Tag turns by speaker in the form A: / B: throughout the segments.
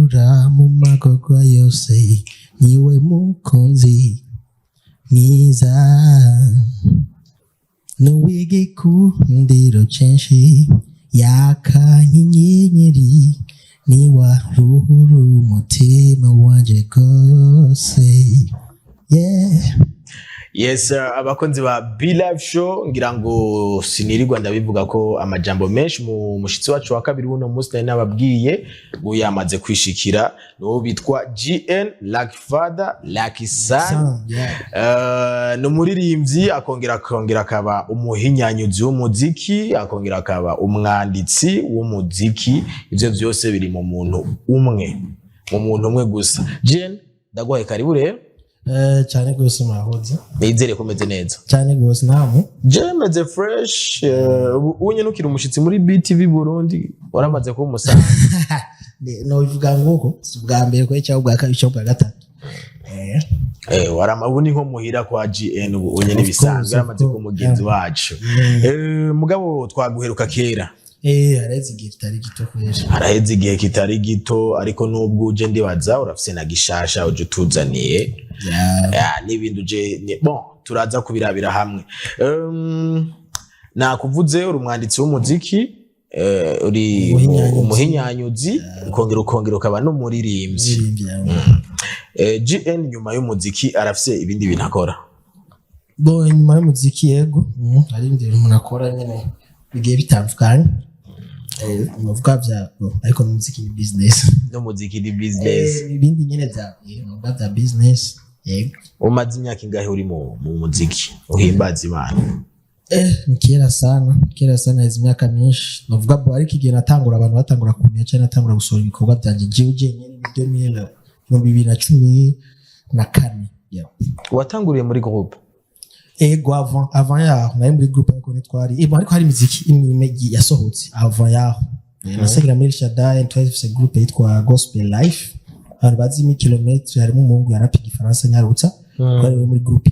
A: Nkurura mu magorwa yose, niwe mukunzi mwiza, n'uw'igikundiro censhi, yaka nk'inyenyeri, niwaruhura umutima wanje gose, yeah.
B: Yes, abakunzi ba Be Live Show, ngira ngo sinirirwa ndabivuga ko amajambo menshi. Mu mushitsi wacu wa kabiri w'uno munsi nari nababwiye ngo yamaze kwishikira, nuwo bitwa GN, Like Father Like Son.
A: Yeah.
B: Ni umuririmbyi, akongera akaba umuhinyanyuzi w'umuziki, akongera akaba umwanditsi w'umuziki. Ivyo vyose biri mu muntu umwe gusa. GN, ndaguhaye karibu rero.
A: Cyane rwose, murakoze.
B: Nizere ko umeze neza.
A: Cyane rwose, namwe?
B: Je meze fresh. Ubu nyene ukiri umushitsi muri BTV Burundi, waramaze kuba umusaza.
A: Nobivuga nguko si ubwa mbere kwe cyangwa ubwa kabiri cyangwa ubwa gatatu.
B: Warama ubu ni nko muhira kwa GN, ubu nyene
A: Of
B: bisanzwe
A: course, of
B: yaramaze kuba
A: course.
B: umugenzi wacu. Mugabo twaguheruka kera.
A: Haraheze igihe kitari gito kwera.
B: Haraheze igihe kitari gito, ariko nubwo uje ndibaza urafise na gishasha uje utuzaniye.
A: Yeah.
B: Ya, n'ibindi uje bon, turaza kubirabira hamwe. Nakuvuze uri umwanditsi w'umuziki, uri
A: Umuhinyanyuzi.
B: umuhinyanyuzi, ukongera ukaba n'umuririmbyi.
A: Umuririmbyi, yeah.
B: GN nyuma y'umuziki arafise ibindi bintu akora?
A: Bon, inyuma y'umuziki, yego. Hari ibindi bintu umuntu akora nyene bigiye bitandukanye. Novuga vya bon, ariko n'umuziki ni business.
B: N'umuziki ni business.
A: Ibindi nyene vya novuga vya business, yego.
B: Umaze imyaka ingahe uri mu muziki uhimbaza Imana?
A: Ni kera sana, kera sana, izi myaka myinshi novuga bo, ariko igihe natangura, abantu batangura kumenya cyane, natangura gusohora ibikorwa byanjye jewe jenyine ni 2000, 2014, yeah.
B: Watanguriye muri groupe?
A: Ego, avant yaho nari muri groupe, ariko ntitwari bon, ariko hari imiziki imwe imwe yasohotse avant yaho. Nasengera muri Shaddai, twari dufise groupe yitwa Gospel Life, abantu bazi imi kilometre, harimo umuhungu yarapa igifaransa nyarutsa, twari muri groupe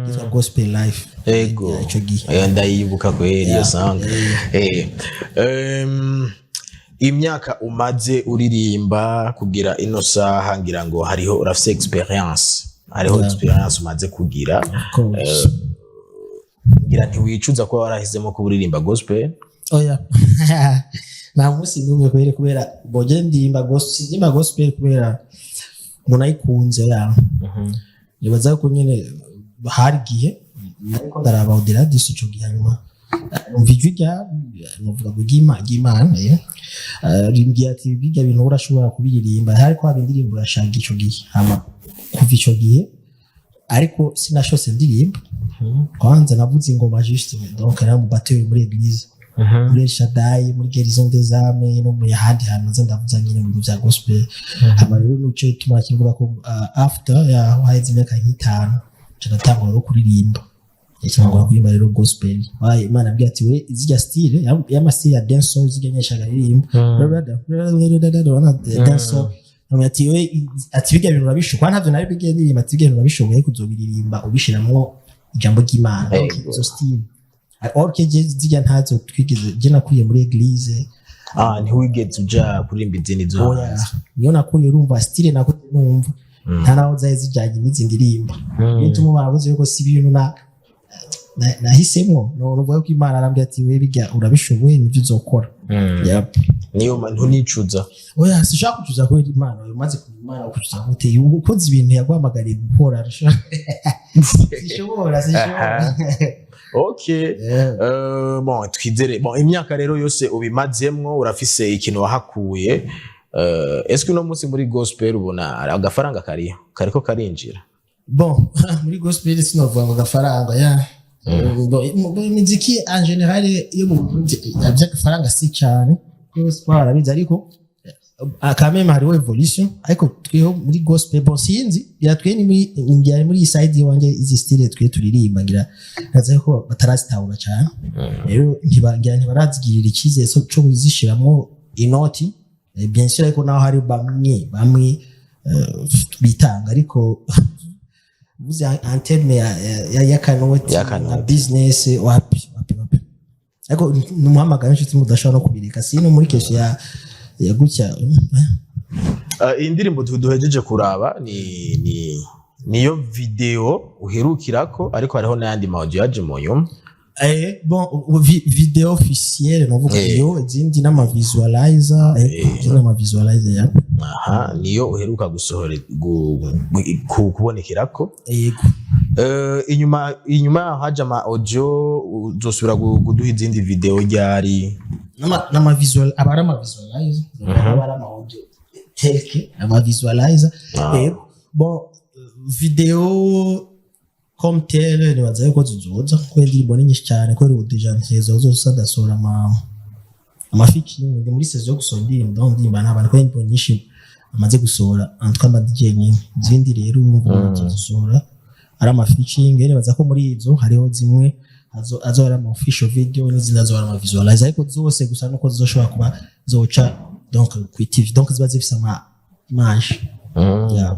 A: yitwa Gospel Life.
B: Ego.
A: Ico gihe.
B: Ndayibuka kweri iyo song. Imyaka umaze uririmba kugira ino saha, ngira ngo hariho urafise experience, hariho experience umaze kugira.
A: Of course.
B: Ngira ntiwicuza kuba warahisemo kuba uririmba gospel?
A: Oya, nta munsi n'umwe kubera boje ndimba gospel, sindimba gospel kubera umuntu ayikunze ya nibaza ko nyene hari igihe nariko ndaraba Odera disi ico gihe, hanyuma numva ijwi rya nuvuga ngo ry'Imana, rimbwiye ati: "Bijya bintu urashobora kubiririmba." Hariko haba indirimbo yashaka ico gihe, hama kuva ico gihe ariko sinashose ndirimba. Kwanza navuze ingoma juste, donc nari mu batteur muri église, muri El Shaddai, muri Guérison des âmes no mu handi hantu nza ndavuza nyine mu bintu vya gospel. Hama rero nuco ituma kivuga ko after yaho haheze imyaka nk'itanu nca natangura no kuririmba. Cyangwa kuririmba rero gospel. Waye Imana ambwiye ati: "We zirya style y'ama style ya dancehall, zirya nyeshaga ririmba dancehall." Amubwira ati: "We," ati, "bijya bintu urabishoboye." Ntavyo nari bigiye ndirimba. Ati: "Bijya bintu urabishoboye kuzobiririmba ubishiramwo ijambo ry'Imana." Donc izo style or que je zirya ntazo twigeze. Je nakuriye muri église.
B: Ah, ntiwigeze uja kuririmba izindi zo
A: Oya.
B: hanze?
A: Niyo nakuriye, urumva style nakuriye numva nta naho zari zijanye n'izi ndirimba. Niyo baravuze yuko si ibintu nahisemwo. No nuvuga ko Imana arambwira ati: "We bijya urabishoboye, nibyo uzokora." Yep.
B: Niyo ntunicuza?
A: Oya, sinshaka kucuza kubera Imana. Umaze kumenya Imana, ukucuza gute? Ukoze ibintu yaguhamagariye gukora, sinshobora.
B: Okay. Bon, twizere. Bon, imyaka rero yose ubimazemwo, urafise ikintu wahakuye. Est-ce que uno munsi muri gospel ubona agafaranga kariho, kariko karinjira?
A: Bon, muri gospel sinovuga ngo agafaranga ya. Bon, imiziki en général yo mu Burundi ivy'agafaranga si cyane rwose, twarabizi, ariko quand même hariho évolution. Ariko tweho muri gospel, bon, sinzi, ngira twe ni muri, ngira muri iyi side iwanjye, izi style twe turirimba, ngira naza ko batarazitahura cyane. Rero ntibangira ntibarazigirira icyizere cyo kuzishiramwo inoti. Bien sûr, ariko naho hari bamwe bamwe bitanga, ariko uvuze en terme y'akanoti
B: Y'akanoti.
A: na business, wapi, wapi, wapi. Ariko numuhamagara inshuti mudashobora no kubireka, sino muri question ya gutya.
B: Iyi ndirimbo duhejeje kuraba ni niyo video uherukirako, ariko hariho n'ayandi ma audio yaje mu nyuma.
A: Bon, vidéo officielle novuga iyo, izindi n'ama visualizer, izindi n'ama visualizer ya.
B: Aha niyo uheruka gusohora kubonekerako.
A: Yego.
B: Inyuma yaho haje ama audio. Uzosubira kuduha izindi video ryari?
A: N'ama visual, aba ari ama visualizer, aba ari ama audio tel ama visualizer. Yego, bon, vidéo comme tel nibaza yuko zizoza, kubera indirimbo ni nyinshi cyane, kubera ubu déjà ntezo zose ndasohora ama featuring. Ndi muri saison yo gusohora indirimbo, donc ndirimba n'abantu, kubera indirimbo nyinshi amaze gusohora, en tout cas ama DJ nyine. Izindi rero urumva nzozisohora ari ama featuring. Nibaza ko muri izo hariho zimwe azo ari ama official video, n'izindi azo ari ama visualizer, ariko zose gusa nuko zizoshobora kuba zoca donc ku TV, donc ziba zifise ama image. Yeah.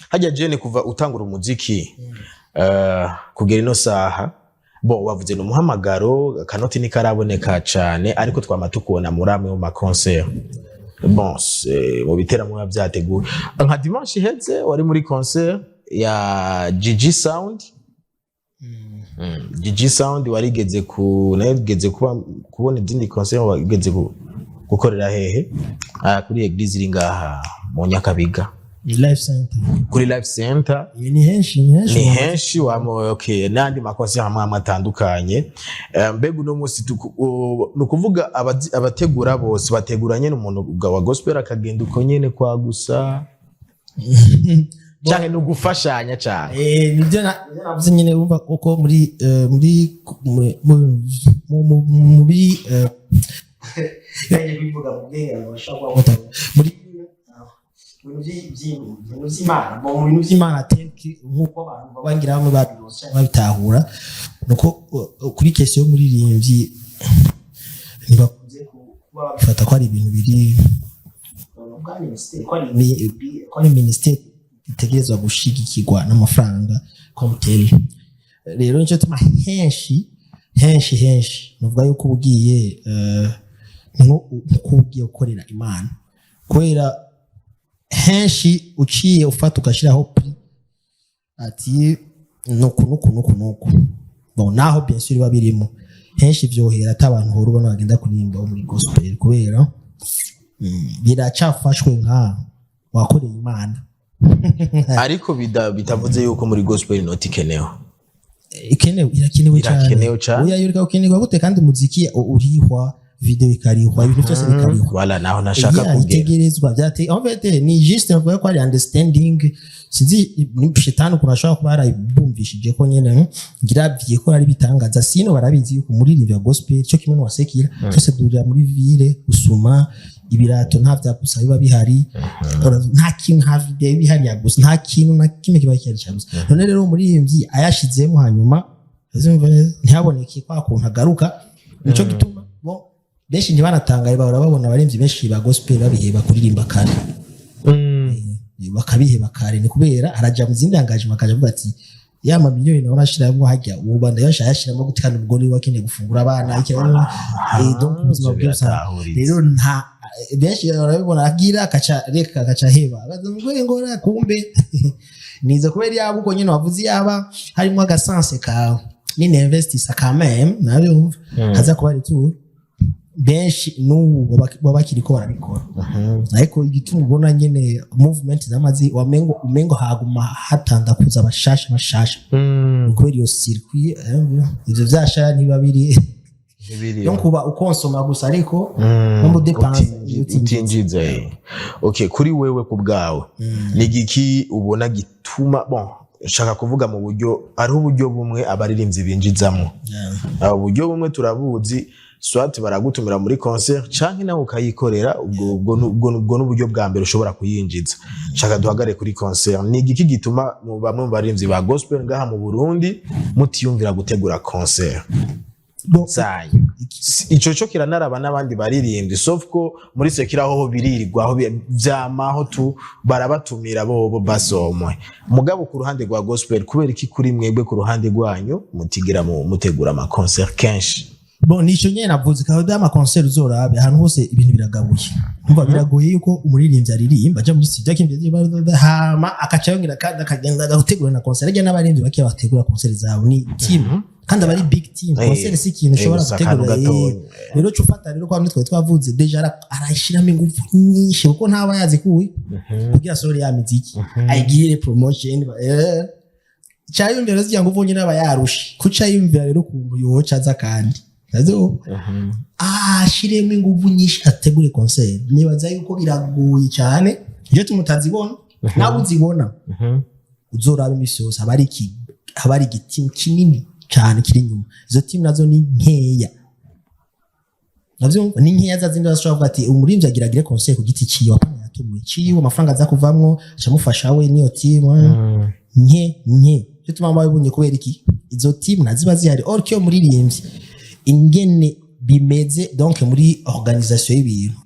B: Hajya jene kuva utangura umuziki kugera ino saha, bo wavuze n'umuhamagaro, akanoti ntikaraboneka cane, ariko twama tukubona muri amwe mu ma concert, bon, mu biteramo biba vyateguwe. Nka dimanche iheze wari muri concert ya GG Sound. GG Sound warigeze ku narigeze kuba kubona izindi concert wigeze gukorera hehe? Ah, kuri église iri ngaha mu Nyakabiga.
A: Ni Life Center.
B: Kuri Life Center.
A: Ni henshi, ni henshi.
B: Ni henshi wamo, okay, n'andi ma concert amwe amwe atandukanye. Mbega uno munsi ni ukuvuga abategura bose bategura nyene umuntu wa gospel akagenda uko nyene kwa gusa, canke ni ugufashanya cane?
A: Nibyo navuze nyine, wumva kuko muri muri mu- mu- mu- muri yaje kubivuga mu bwenge, abantu bashobora kuba muri mu bintu vy'Imana. Bon, mu bintu vy'Imana tenki nk'uko abantu babangira bamwe babironse canke babitahura, nuko kuri question y'umuririmbyi ntibakunze kuba babifata ko ari ibintu biri ko ari ministère itegerezwa gushigikirwa n'amafaranga comme tel. Rero nicyo tuma henshi henshi henshi nuvuga yuko uba ugiye nko uba ugiye gukorera Imana, kubera henshi uciye ufata ugashyiraho prix ati nuku nuku nuku nuku, bon, naho bien sûr biba birimo, henshi vyohera ata abantu uhora ubona bagenda kuririmba bo muri gospel, kubera biracafashwe nka wakoreye Imana.
B: Ariko bitavuze yuko muri gospel inoti ikenewe.
A: Ikenewe, irakenewe cyane.
B: Irakenewe cane.
A: Oya, yoreka gukenerwa gute kandi umuziki urihwa, video ikarihwa, ibintu byose bikarihwa?
B: Wala naho nashaka
A: Yeah,
B: kugera.
A: Itegerezwa byate, en fait ni juste navuga ko ari understanding. Sinzi ni shetani ukuntu ashobora kuba yarabumvishije ko nyene ngira byiye ko ari bitangaza, sino barabizi yuko umuririmbyi wa gospel cyo kimwe n'uwasekira cyose durira muri ville gusuma ibirato, nta vya gusa biba bihari, nta kintu, nta video iba ihari ya gusa, nta kintu na kimwe kiba gihari cya gusa. None rero umuririmbyi ayashizemo, hanyuma azumva neza, ntihaboneke kwa kuntu agaruka. Nico gituma bo benshi ntibanatangaye, bahora babona abaririmbyi benshi ba gospel babiheba kuririmba kare. Bakabiheba kare ni kubera araja mu zindi engagement, akaja avuga ati ya mamiliyoni nawe arashiramo hajya ubu ndayasha yashiramo gute kandi umugore we akeneye gufungura abana iki, donc ubuzima bwe busanzwe.
B: Biratahuritse.
A: Rero nta benshi barabibona, agira akaca reka akaca heba umugore ngora kumbe niza kubera yaba uko nyine wavuze, yaba harimo agasanse kawe nini investisa quand même nabyo haza kuba retour, benshi n'ubu baba bakiriko barabikora. Ariko igituma ubona nyine movement z'amazi wamengo umengo haguma hatanda kuza abashasha bashasha, kubera iyo circuit, ivyo vyashara ntiba biri
B: Ntibiri.
A: no kuba ukonsoma gusa, ariko no mu dépense.
B: Utinjiza. Okay, kuri wewe ku bwawe ni igiki ubona gituma, bon, nshaka kuvuga mu buryo, hariho uburyo bumwe abaririmbyi binjizamwo. Uburyo bumwe turabuzi, soit baragutumira muri concert canke nawe ukayikorera. Ubwo n'uburyo bwa mbere ushobora kuyinjiza. Nshaka duhagare kuri concert. Ni igiki gituma mu bamwe mu baririmbyi ba gospel ngaha mu Burundi mutiyumvira gutegura concert
A: Bon,
B: zanyu? Ico cyo kiranaraba n'abandi baririmbyi, sauf ko muri secular hoho biririrwaho, vyamaho tu barabatumira bobo basomwe. Mugabo ku ruhande rwa gospel, kubera iki kuri mwebwe ku ruhande rwanyu mutigera mu mutegura ama concert kenshi?
A: Bon, nico nyene navuze kawaida, ama concert uzorabe ahantu hose ibintu biragabuye. Umva, biragoye yuko umuririmbyi aririmba, aja muri studio akimvye, hama akaca yongera kandi akagenda agategura na concert. Ajya n'abaririmbyi bake bategura concert zabo, ni team, kandi aba ari big team. Concert si ikintu ushobora
B: gusa akantu
A: gutegura.
B: gatoya.
A: Rero cyo ufata rero kwa twari twavuze déjà, arashyiramo ingufu nyinshi kuko ntaba yazi kuwi kugira asohore ya miziki, ayigirire promotion. Cayumvira zirya nguvu nyine aba yarushe kuca yumvira rero ukuntu yoca aza kandi nazo ashiremo inguvu nyinshi ategure concert. Nibaza yuko biragoye cyane iyo tumutazibona. Nawe uzibona, uzoraba imisi yose haba ari igitimu kinini cyane kiri inyuma. Izo timu nazo ni nkeya, navyumva ni nkeya, za zindi bashobora kuvuga ati umuririmbyi agira agire concert ku giti ciwe, apana yatumuye ciwe, amafaranga aza kuvamwo acamufasha we niyo timu nke nke. Cyo tuma babibonye kubera iki? Izo timu naziba zihari. Or ko muririmbyi ingene bimeze, donc muri organisation y'ibintu